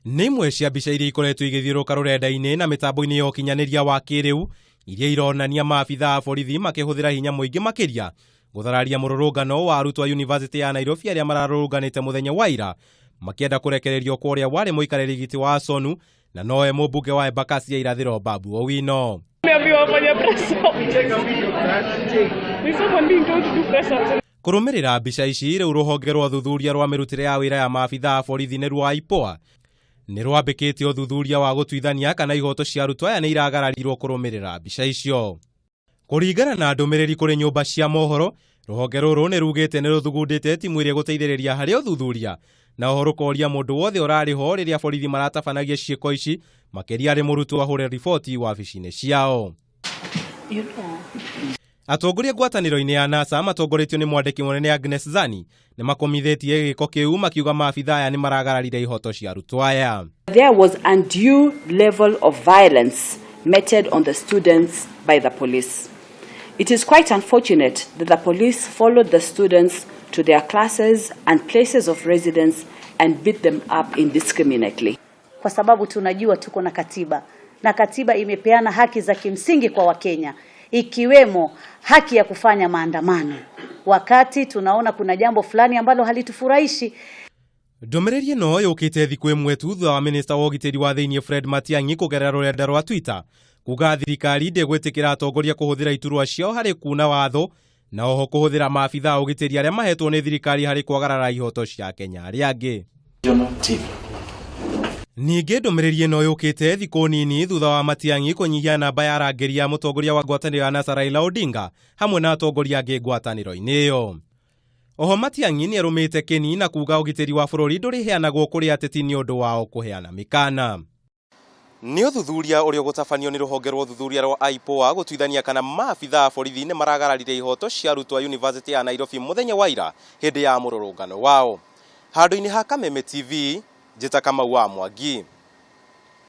Nĩ imwe cia mbica iria ikoretwo igĩthiũrũrũka rũrenda-inĩ na mĩtambo-inĩ ya ũkinyanĩria wa kĩrĩu iria ironania maabitha a borithi makĩhũthĩra hinya mũingĩ makĩria gũthararia mũrũrũngano wa arutwo a yunivasĩtĩ ya Nairobi arĩa mararũrũnganĩte mũthenya wa ira makĩenda kũrekererio kwa ũrĩa warĩ mũikarĩri gĩtĩ wa ASONU na nowe mũmbunge wa Embakasi ya irathĩro Babu Owino. Ameambiwa afanye press up. There's someone being told to do press ups. Kũrũmĩrĩra mbica ici rĩu rũhonge rwa ũthuthuria rwa mĩrutĩre ya wĩra ya maabitha a borithi nĩruo IPOA nĩ rwambĩkĩte ũthuthuria wa gũtuithania kana ihoto cia arutwo aya nĩ iragararirwo kũrũmĩrĩra mbica icio. Kũringana na ndũmĩrĩri kũrĩ nyũmba cia mohoro, rũhonge rũrũ nĩ rugĩte nĩ rũthugundĩte timu ĩrĩa ĩgũteithĩrĩria harĩ ũthuthuria na oho rũkoria mũndũ wothe ũrarĩ ho rĩrĩa borithi maratabanagia ciĩko ici makĩria arĩ mũrutwo ahũre riboti wabici-inĩ ciao. Atongoria ngwatanĩro-inĩ ya NASA matongoretio nĩ mwandĩki mũnene Agnes Zani nĩ makomithĩtie gĩko kĩu makiuga maabitha aya nĩ maragararire ihoto cia arutwo aya. There was undue level of violence meted on the students by the police. It is quite unfortunate that the police followed the students to their classes and places of residence and beat them up indiscriminately. Kwa sababu tunajua tuko na katiba na katiba imepeana haki za kimsingi kwa Wakenya ikiwemo haki ya kufanya maandamano wakati tunaona kuna jambo fulani ambalo halitufurahishi. Ndũmĩrĩri ĩno yũkĩte thikũ ĩmwe tu thutha wa minista wa ũgitĩri wa thĩinĩ Fred Matiang'i kũgerera rũrenda rwa Twitter kuga thirikari ndĩgwĩtĩkĩra atongoria kũhũthĩra iturwa ciao harĩ kuna watho na oho kũhũthĩra maabitha a ũgitĩri arĩa mahetwo nĩ thirikari harĩ kwagarara ihoto cia Kenya arĩa angĩ. Ningĩ ndũmĩrĩri ĩno yũkĩte thikũ nini thutha wa Matiang'i kũnyihia namba ya arangĩri a mũtongoria wa ngwatanĩro ya NASA Raila Odinga hamwe na atongoria angĩ ngwatanĩro-inĩ ĩyo. Oho Matiang'i nĩarũmĩte kĩni na kuga ũgitĩri wa bũrũri ndũrĩheanagwo kũrĩ ateti nĩ ũndũ wao kũheana mĩkana. Nĩ ũthuthuria ũrĩa ũgũtabanio nĩ rũhonge rwa ũthuthuria rwa IPOA gũtuithania kana maabitha a borithi nĩ maragararire ihoto cia arutwo a yunivasĩtĩ ya Nairobi mũthenya wa ira hĩndĩ ya mũrũrũngano wao. Handũ-inĩ ha Kameme TV, njĩta Kamau wa Mwangi.